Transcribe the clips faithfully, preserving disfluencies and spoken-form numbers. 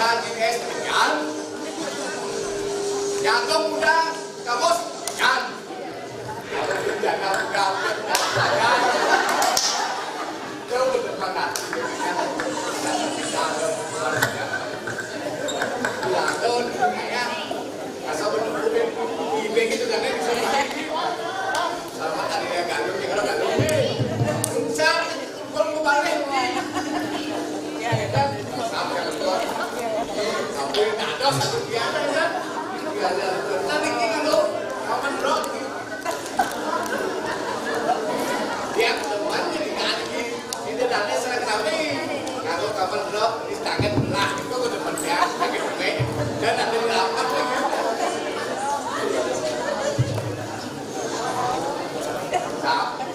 J P S, jan. Jago muda, kamus, jan. Jago muda, kamus, jan. Jauh depan hati. Jago, jago, jago. Asal bener, ibe gitu kan, ya, bisa. Selamat hari raya Galungan, ya, kalau Galungan. Sukses. Kon kebalik. Ya, kan? Sampai keluar. Sampai ada satu dia, ya, kan? Dia ada. Nanti kita lo, kapan, Bro? Dia teman jadi kaki. Kita datang serang kami. Kalau kapan, Bro, di tangan belah, itu ke depan dia, pakai kue. Dan nanti lapar lagi. Sampai.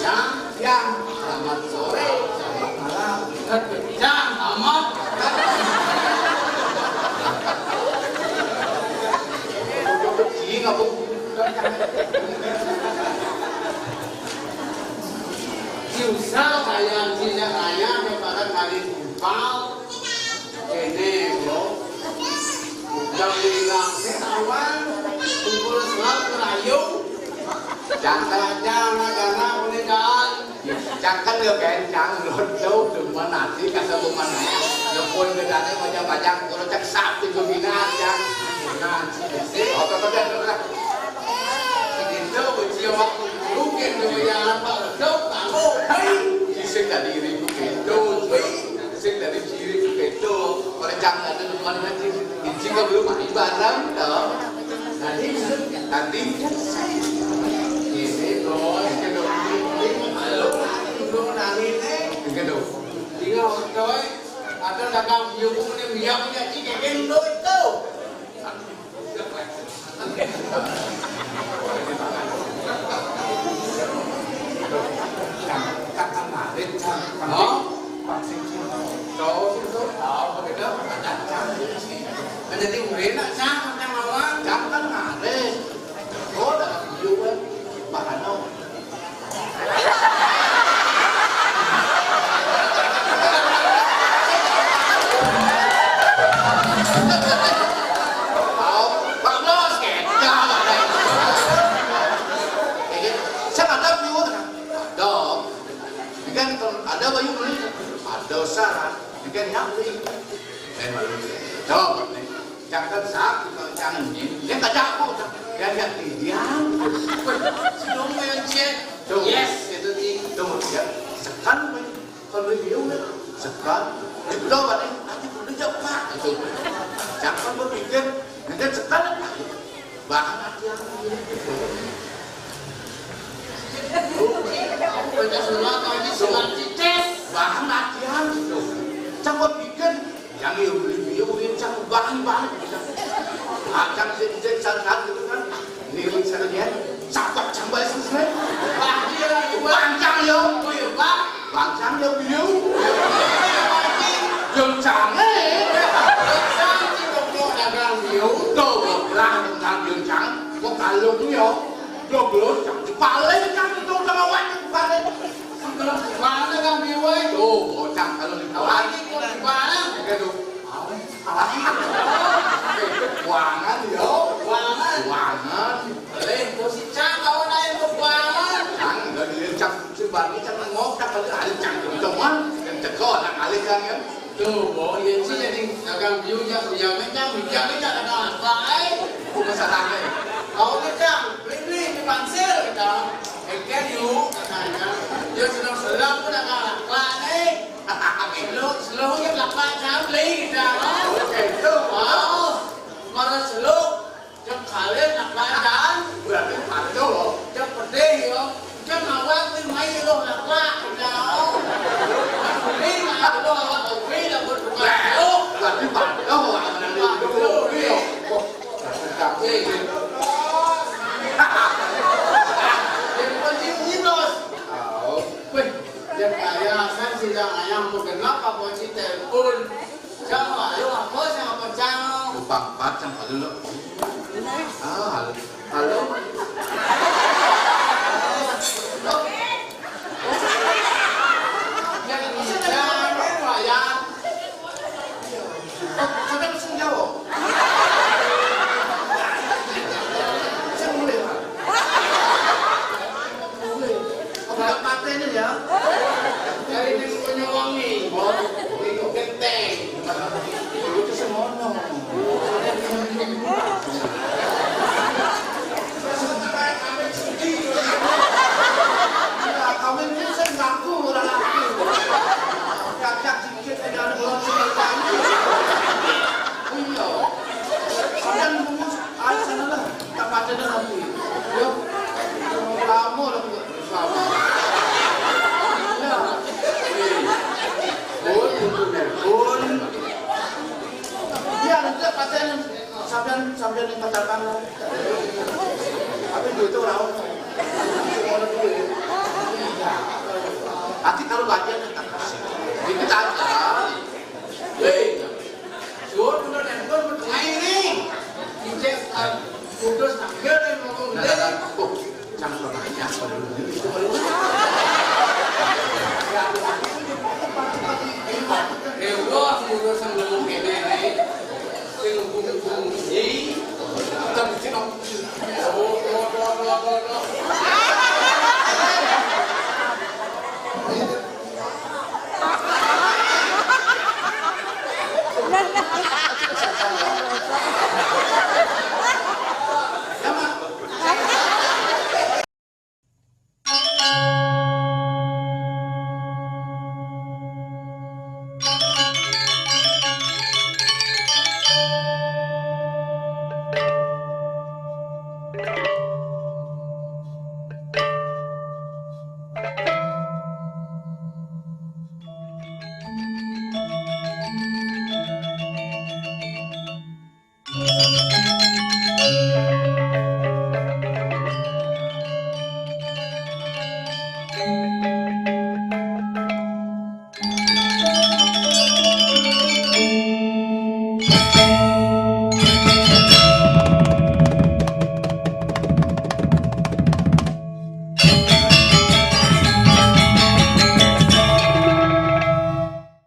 Yang, yang, selamat sore, selamat malam. Yang, selamat. Ini nggak bu-, Susah kayak tidak kayak kepada kali kumpal. Ini, Bro. Udah bilang, saya tahuan. Kumpul selat merayu. Jangan, jangan, jangan, pernikahan. Jangan ya, kencang, lo tuh, cuma nanti kata bukan. Lo pun bedanya banyak-banyak, kalau cek sapi gue binatang. Nah, oke, oke, oke. Segitu, uji waktu. Mungkin dia apa? Dok, kamu. Hei, sing dari diri begitu. Sing dari diri begitu. Pada jangan ada depan lagi. Ini juga belum mandi bareng, toh. Nanti, nanti. Ini, bos, kedok ini, malu, belum nari, nih. Kedok. Tinggal, coy. Ada dagang, yuk, ini, yuk, ya, cik, kayak gitu, tuh. Jadi, udah enak, cang, cang, lawan. Cang kan ngarit. Oh, dah, iya, Bang. Bahkan, oh. Ada bayu beli, ada syarat, ikan nyampe. Coba nih. Jangan sakit kalau jangan ini. Dia nggak jago, dia nggak diam. Si dong yang cek. Tuh. Yes, itu nih. Tuh, ya. Sekan, kalau dia udah sekan, dia udah, nanti udah jawab, Pak. Itu. Jangan berpikir, nanti sekan, Bahan latihan. Baca surat, baca surat, tes. Bahan latihan. Tuh. Coba bikin. Yang yuk, yuk, yuk, yang bahan, bahan. Macam sih, sih, saat, saat gitu kan. Ini, ini, saya lihat. Sabar, sampai selesai. Wah, iya, iya. Bancang, yo. Oh, iya, Pak. Bancang, yo, yo. Yang canggih. Yang canggih, kok, kok, dagang, yo. Tuh, lah, tentang yang canggih. Kok kalung kuwi ya? Blo-blo, paling kan itu sama wae paling. Mana kan biwe? Tuh, bocah kalau ditawarin. Mana? Gitu. Awas, awas. Eh, buangan ya. Buangan. Buangan. Leh, posisi cang kawan ae buangan. Cang, enggak dilihat cang, sembari cang ngok, cang kali ada cang kenceng, kan ceko anak alih kan, kan. Tuh, bo, iya sih jadi dagang biu ya, ya mencang, ya mencang ada apa, eh? Bukan salahnya. Kau ni cang, beli-beli di pansir, cang. Engke yuk, katanya. Dia senang selam pun ada lakukan, eh. Selo, selo ya lakukan, cang, beli, cang. Oke, itu. Oh, marah selo. Cek kalian nak padan. Berarti patuh. Cek pedih yo. Cek ngawal ti mai lo nak lak. Jauh. Ini nak lo awak kopi dah bertukar. Berarti patuh. Patuh. Tapi dia kunci mitos. Weh, dia kaya saya sudah ayam mau kenapa kunci telepon. Cang, halo, apa sing apa, Cang? Lupa empat, Cang, halo, lo. Ah, halo. Halo. Yang bisa, Cang, ya. Sudah mesin jauh. Saya mulai, Pak. Mulai. Apa tak paten ya? Dari yang punya wangi. Itu genteng. Itu semono. Kami ini saya ngaku orang aku. Kakak dikit aja ada orang cerita. Iya. Sampai ngomong, ayo sana lah. Tak paten aku. Yo. Lama lah aku tak bersama. Ya. Pun, pun, pun. Ya, nanti paten sampean, sampean yang katakan lah. Tapi duit itu orang. Orang duit. Nanti kalau bagian yang tak kasih. Itu tak ada. Hei. Suwun kula nenten petengah ini. Ijek, eh, putus tanggal yang ngomong. Nah, nah, nah. Oh, jangan banyak. Eh, wah, putus yang ngomong ini, ini. Sing ngomong ini. Kita mesti ngomong. Oh, oh, oh, oh, oh, oh.